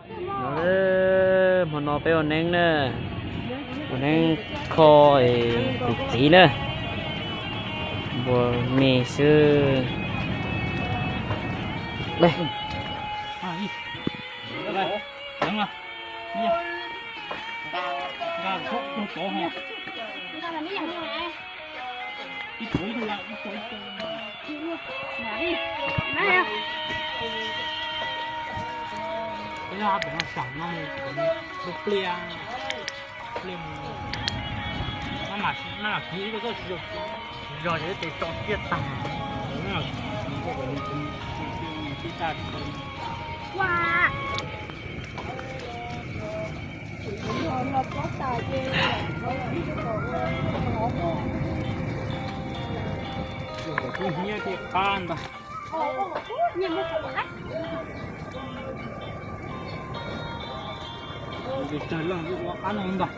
No, hmo no peb ua neeb na, ua neeb kho tus txiv na, npua me xwb. Pliag, pliag, maj mam siv, maj mam siv koj txoj siv zog, siv zog ces tes tso kiag tag. Maj mam siv koj kom nws tib tag. Tus hnyiab thiaj qab ntag. Tus tsawg leej ua qab no ntag.